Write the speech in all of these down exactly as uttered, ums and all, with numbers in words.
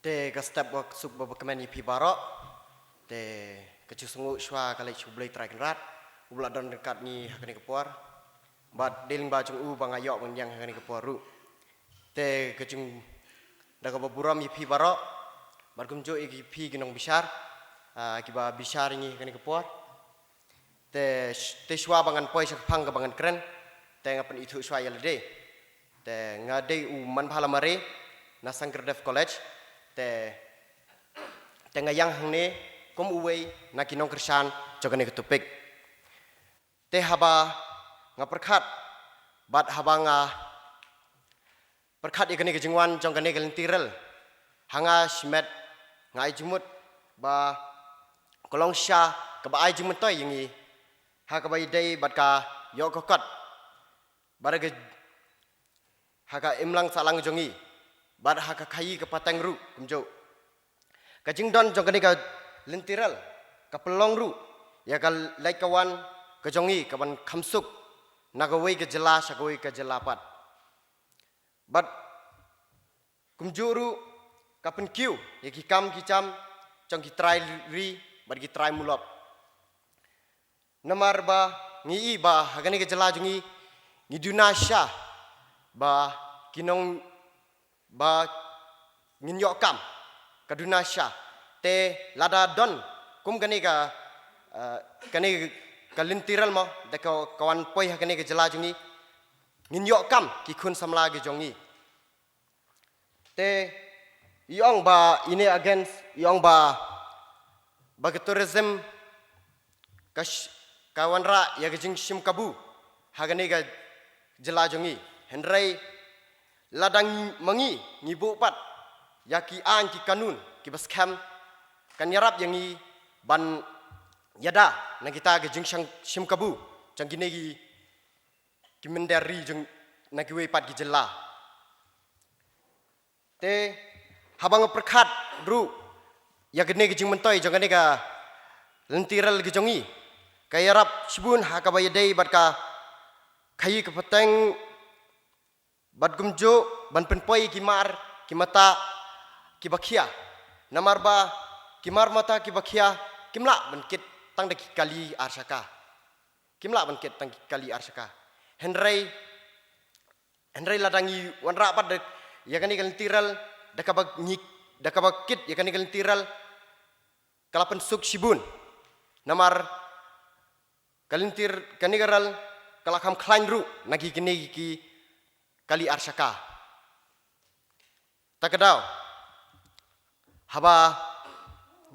Te ka step ba suk ba kmen ïa phi baroh. Te ka jingsngew shuwa ka leit sha U Blei Trai Kynrad, u ba la don ryngkat ngi ha kane ka por. Bad dei lyngba jong u ba nga ïoh ban ïeng ha kane ka por ruh. Te ka jing da kaba burom ïa phi baroh. Bad kumjuh ïa phi ki nongbishar, ah, kiba bishar ïa ngi ha kane ka por. Te, te shuwa ba ngan poi sha ka phang kaba ngan kren, te nga pynithuh shuwa ïa lade. Te nga dei u Manbha Lamare na Sangkyrdev College. Te, te nga ïeng hangne kum uwei na ki nongkyrshan jong kane ka topic. Te haba nga pyrkhat, bad haba nga pyrkhat ïa kane ka jingwan jong kane ka lynti rel, ha nga shimet nga ai jingmut ba ka long sha kaba ai jingmyntoi ïa ngi, ha kaba ïadei bad ka ïoh ka kot, bad ka, ha ka imlang sahlang jong ngi, bad ha ka khaïi ka pateng ruh kumjuh. Ka jingdon jong kane ka lynti rel ka pynlong ruh ïa ka leit ka wan ka jong ngi kaban kham suk na kawei ka jylla sha kawei ka jylla pat. Bad kumjuh ruh ka pynkiew ïa ki kam ki jam jong ki trai ri bad ki trai mulop. Namar ba ngi i ba ha kane ka jylla jong ngi, ngi duna sha ba ki nong, ba ngin ïoh kam, ka duna sha. Te lada don kum kane ka, eh, kane ka lynti rel mo, da ka, ka wan poi ha kane ka jylla jong ngi, ngin ïoh kam ki khun samla ki jong ngi. Te i ong ba ine against, i ong ba, ba ka tourism ka sh-, ka wanrah ïa ka jingshim kabu ha kane ka jylla jong ngi. Hynrei lada ngi, ma ngi ngi buh pat ïa ki aiñ ki kanun kiba skhem, kan ïarap ïa ngi ban ïada na kita ki jingshang shim kabu jong kine ki, ki mynder ri jong na kiwei pat ki jylla. Te haba nga pyrkhat ruh ïa kane ka jingmyntoi jong kane ka lynti rel ka jong ngi, ka ïarap shibun ha kaba ïadei bad ka khaïi ka pateng, bad kumjuh ban pynpoi ki mar ki mata kiba khia. Namar ba ki mar mata kiba khia kim lah ban kit tang da ki kali ar shaka. Kim lah ban kit tang ki kali ar shaka. Hynrei, hynrei lada ngi wanrah pat da ïa kane ka lynti rel, da kaba ngi, da kaba kit ïa kane ka lynti rel, ka la pynsuk shibun. Namar ka lynti r-, kane ka rel ka la kham khlaiñ ruh na ki kine ki kali ar shaka. Ta ka daw, haba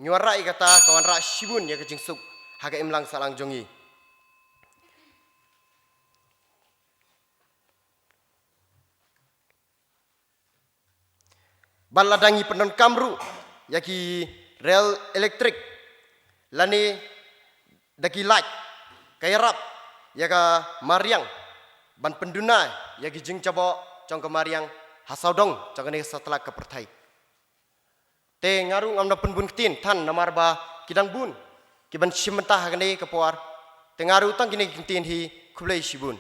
ngi wanrah ïa kata, ka wanrah shibun ïa ka jingsuk ha ka imlang sahlang jong ngi. Bad lada ngi pyndonkam ruh ïa ki rel elektrik lane da ki light, ka ïarap ïa ka mariang ban pynduna ïa ki jingjaboh jong ka mariang ha sawdong jong kane ka satlak ka pyrthei. Te nga ruh ngam da pynbun ktien than namar ba ki dang bun kiban shim bynta ha kane ka por. Te nga ruh tang kine ki ktien hi, khublei shibun.